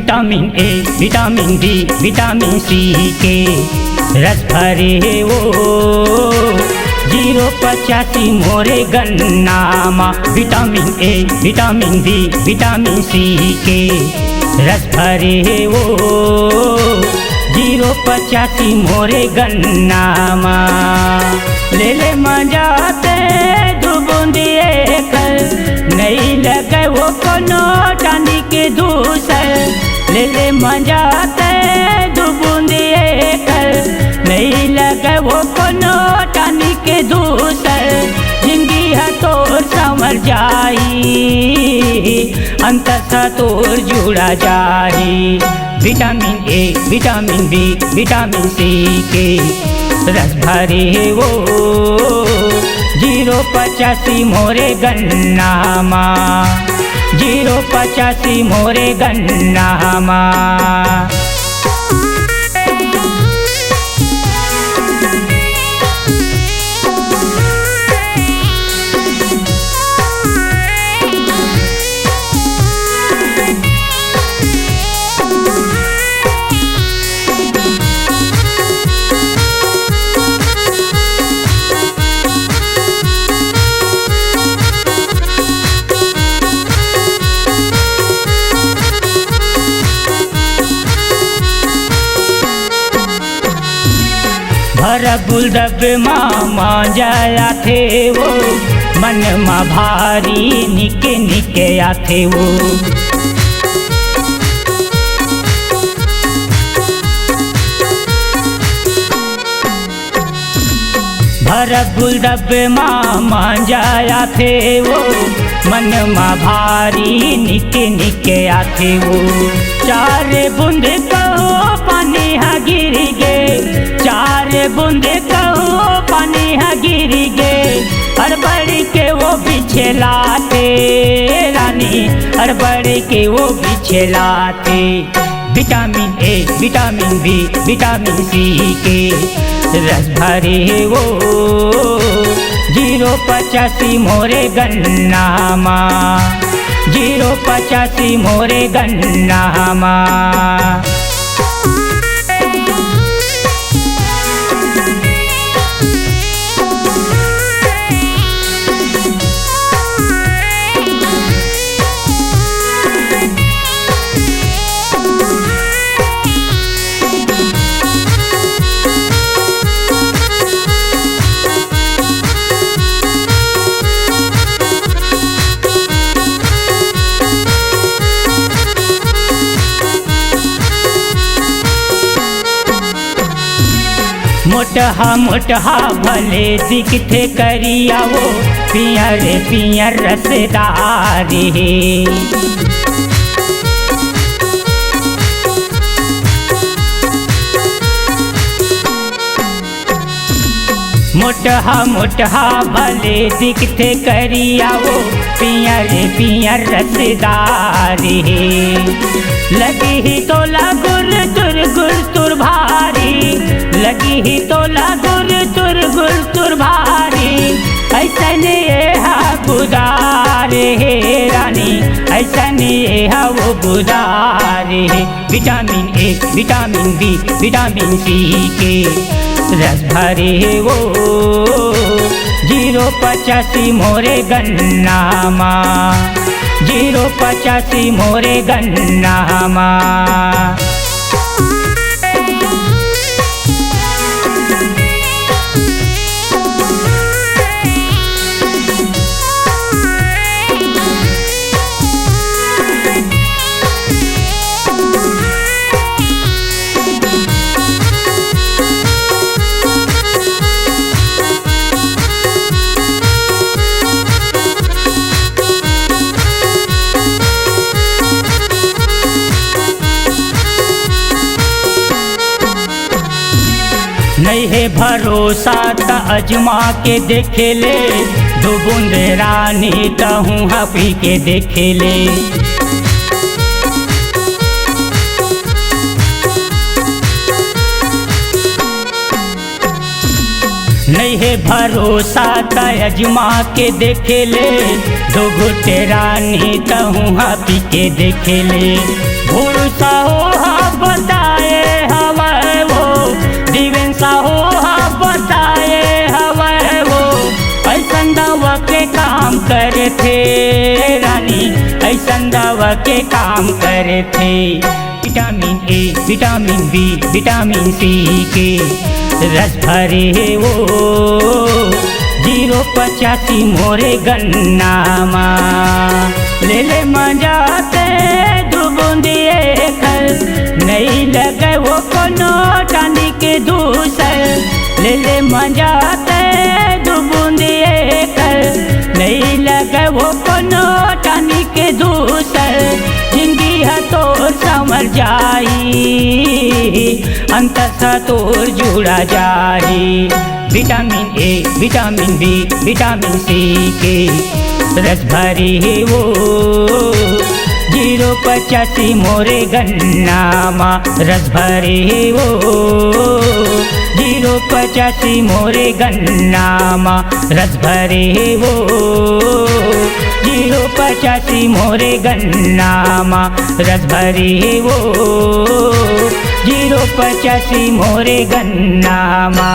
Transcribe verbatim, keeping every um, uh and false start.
Vitamin A, vitamin B, vitamin C के रस भरे हे वो, जीरो पचासी मोरे गन्ना मा। Vitamin A, vitamin B, vitamin C के रस भरे हे वो, जीरो पचासी मोरे गन्ना मा। ले ले मजा ते दू बूंद एकर, नइ लगे वो कोनो टानिक दूसर। ले ले मजा ते दू बूंद एकर, नइ लगे वो कोनो टानिक दूसर। जिंदगी ह तोर संवर जाही, अंत ह तोर जुड़ा जाही। Vitamin A, vitamin B, vitamin C के रस भरे हे वो, जीरो पचासी मोरे गन्ना मा, जीरो पचासी मोरे गन्ना मा। भर बुलदब मा मांजा आथे वो, मन मा भारी निके निके आथे वो। भर बुलदब मा मांजा आथे वो, मन मा भारी निके निके आथे वो। चार बूंद कहो पानी ह गिर गे, चार बूंद कहो पानी ह गिर गे, हड़बड़ के वो बिछेलाथे रानी, हड़बड़ के वो बिछेलाथे। Vitamin A, vitamin B, vitamin C के रस भरे हे वो, जीरो पचासी मोरे गन्ना मा, जीरो पचासी मोरे गन्ना मा। मोटहा मोटहा भले दिखथे करिया वो, पियर पियर रसदार हे। मोटहा मोटहा भले दिखथे करिया वो, पियर पियर रसदार हे। लगी ही तोला गुर तुर गुर तुर भारी, लगी ही तोला गुर तुर गुर तुर भारी। अइसन ए हा गुदार हे रानी, अइसन ए हा वो गुदार हे। Vitamin A, vitamin B, vitamin C के रस भरे हे वो, जीरो पचासी मोरे गन्ना मा, जीरो पचासी मोरे गन्ना मा। नइ हे भरोसा त अजमा के देखे ले, दू बूंद रानी तहूँ हा पी के देखे ले। नइ हे भरोसा त अजमा के देखे ले, दू घुट रानी तहूँ हा पी के देखे ले। भोलू साहू ह बताए हवय वो, जीवन साहू ह बताए हवय वो, ऐसन दवा के काम करथे रानी, ऐसन दवा के काम करथे। Vitamin A, vitamin B, vitamin C के रस भरे हे वो, जीरो पचासी मोरे गन्ना मा। ले ले मजा ते दू बूंदी एकर, नइ लगे वो कोनो टानिक दूसर। ले ले मजा ते दू बूंदी एकर, नइ लगे वो कोनो टानिक दूसर। जिंदगी ह तोर संवर जाही, अंत ह तोर जुड़ा जाही। Vitamin A, vitamin B, vitamin C के रस भरे हे वो, जीरो पचासी मोरे गन्ना मा। रस भरे हे वो, जीरो पचासी मोरे गन्ना मा। रस भरे हे वो, जीरो पचासी मोरे गन्ना मा। रस भरे हे वो, जीरो पचासी मोरे गन्ना मा।